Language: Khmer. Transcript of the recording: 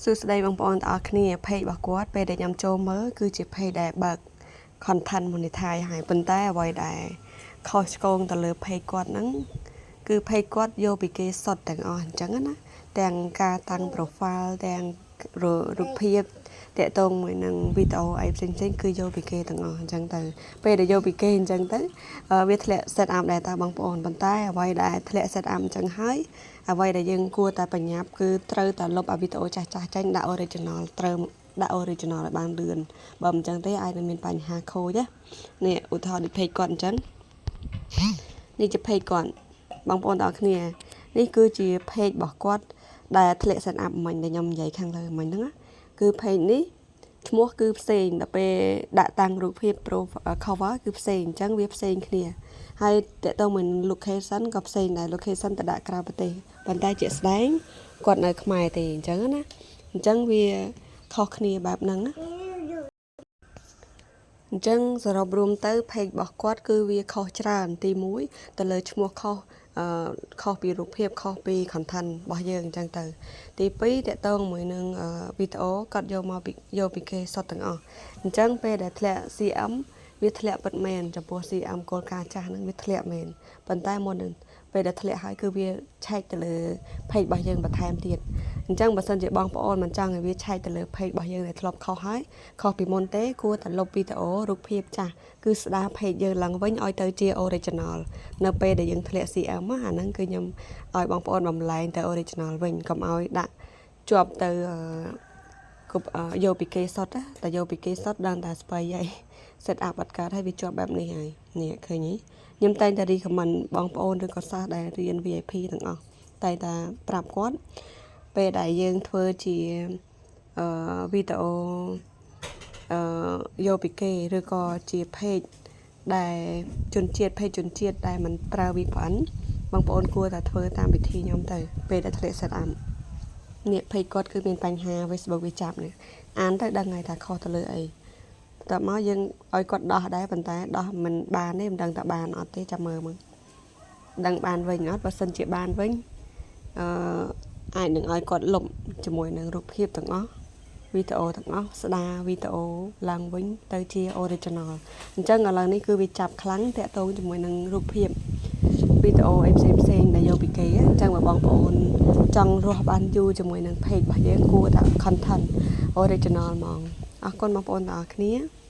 សួស្តីបងប្អូនទាំងអស់គ្នា page របស់គាត់ពេលដែលខ្ញុំចូលមើលគឺជា page ដែលបើក content monetize ហើយប៉ុន្តែអ្វីដែលខុសឆ្គងទៅលើ page គាត់ហ្នឹងគឺ page គាត់យកពីគេសុទ្ធទាំងអស់អញ្ចឹងណាទាំងការតាំង profile ទាំងរូបភាពតាក់ទងមួយនឹងវីដេអូអីផ្សេងៗគឺយកពីគេទាំងអស់អញ្ចឹងទៅពេលដែលយកពីគេអញ្ចឹងទៅវាធ្លាក់ set up ដែរតើបងប្អូនប៉ុន្តែអ្វីដែលធ្លាក់ set up អញ្ចឹងហើយអ្វីដែលយើងគួរតែប្រញាប់គឺត្រូវតែលុបអាវីដេអូចាស់ចាស់ចេញដាក់ original ត្រូវដាក់ original ឲ្យបានលឿនបើមិនអញ្ចឹងទេអាចនឹងមានបញ្ហាខូចណានេះឧទាហរណ៍ដូច page គាត់អញ្ចឹងនេះជា page គាត់បងប្អូនទាំងអស់គ្នានេះគឺជា page របស់គាត់ដែលធ្លាក់ set up មិញដែលខ្ញុំនិយាយខាងលើមិញហ្នឹងណាគឺ page នេះឈ្មោះគឺផ្សេងដល់ពេលដាក់តាំងរូបភាព pro cover គឺផ្សេងអញ្ចឹងវាផ្សេងគ្នាហើយតកតងមួយ location ក៏ផ្សេងដែរ location ទៅដាក់ក្រៅប្រទេសប៉ុន្តែជាក់ស្ដែងគាត់នៅខ្មែរទេអញ្ចឹងណាអញ្ចឹងវាខុសគ្នាបែបហ្នឹងណាអញ្ចឹងសរុបរួមទៅ page របស់គាត់គឺវាខុសច្រើនទី1ទៅលើឈ្មោះខុសអឺខុសពីរូបភាពខុសពី content របស់យើងអញ្ចឹងទៅទី2តកតងមួយនឹងវីដេអូគាត់យកមកពីយកពីគេសុទ្ធទាំងអស់អញ្ចឹងពេលដែលធ្លាក់ CM វាធ្លាក់ពិតមែនចំពោះ CM គោលការណ៍ចាស់ហ្នឹងវាធ្លាក់មែនប៉ុន្តែមុននឹងពេលដែលធ្លាក់ហើយគឺវាឆែកទៅលើ page របស់យើងបន្ថែមទៀតអញ្ចឹងបើសិនជាបងប្អូនមិនចង់ឲ្យវាឆែកទៅលើ page របស់យើងដែលធ្លាប់ខុសហើយខុសពីមុនទេគួរតែលុបវីដេអូរូបភាពចាស់គឺស្ដារ page យើងឡើងវិញឲ្យទៅជា original នៅពេលដែលយើងធ្លាក់ CM អាហ្នឹងគឺខ្ញុំឲ្យបងប្អូនបំលែងទៅ original វិញកុំឲ្យដាក់ជាប់ទៅគប់យកពីគេសុទ្ធតែយកពីគេសុទ្ធដឹងតែស្បៃហើយ set up អត់កើតហើយវាជាប់បែបនេះហើយនេះឃើញទេខ្ញុំតែងតែ recommend បងប្អូនឬក៏សិស្សដែលរៀន VIP ទាំងអស់តែតែប្រាប់គាត់ពេលដែលយើងធ្វើជាអឺវីដេអូអឺយកពីគេឬក៏ជា page ដែលជនជាតិ page ជនជាតិដែលមិនប្រើ VPN បងប្អូនគួរតែធ្វើតាមវិធីខ្ញុំទៅពេលដែលធ្លាក់ set up នេះ page គាត់គឺមានបញ្ហា Facebook វាចាប់នេះអានទៅដឹងហើយថាខុសទៅលើអីបន្ទាប់មកយើងឲ្យគាត់ដោះដែរប៉ុន្តែដោះមិនបានទេមិនដឹងថាបានអត់ទេចាំមើលមើលដឹងបានវិញអត់បើសិនជាបានវិញអឺអាចនឹងឲ្យគាត់លុបជាមួយនឹងរូបភាពទាំងអស់វីដេអូទាំងអស់ស្ដារវីដេអូឡើងវិញទៅជា original អញ្ចឹងឥឡូវនេះគឺវាចាប់ខ្លាំងតាក់ទងជាមួយនឹងរូបភាពវីដេអូអីផ្សេងផ្សេងដែលយកពីគេអញ្ចឹងបើបងប្អូនចង់រស់បានយូរជាមួយនឹង page របស់យើងគួរតែ content original ហ្មងអរគុណបងប្អូនទាំងអស់គ្នា។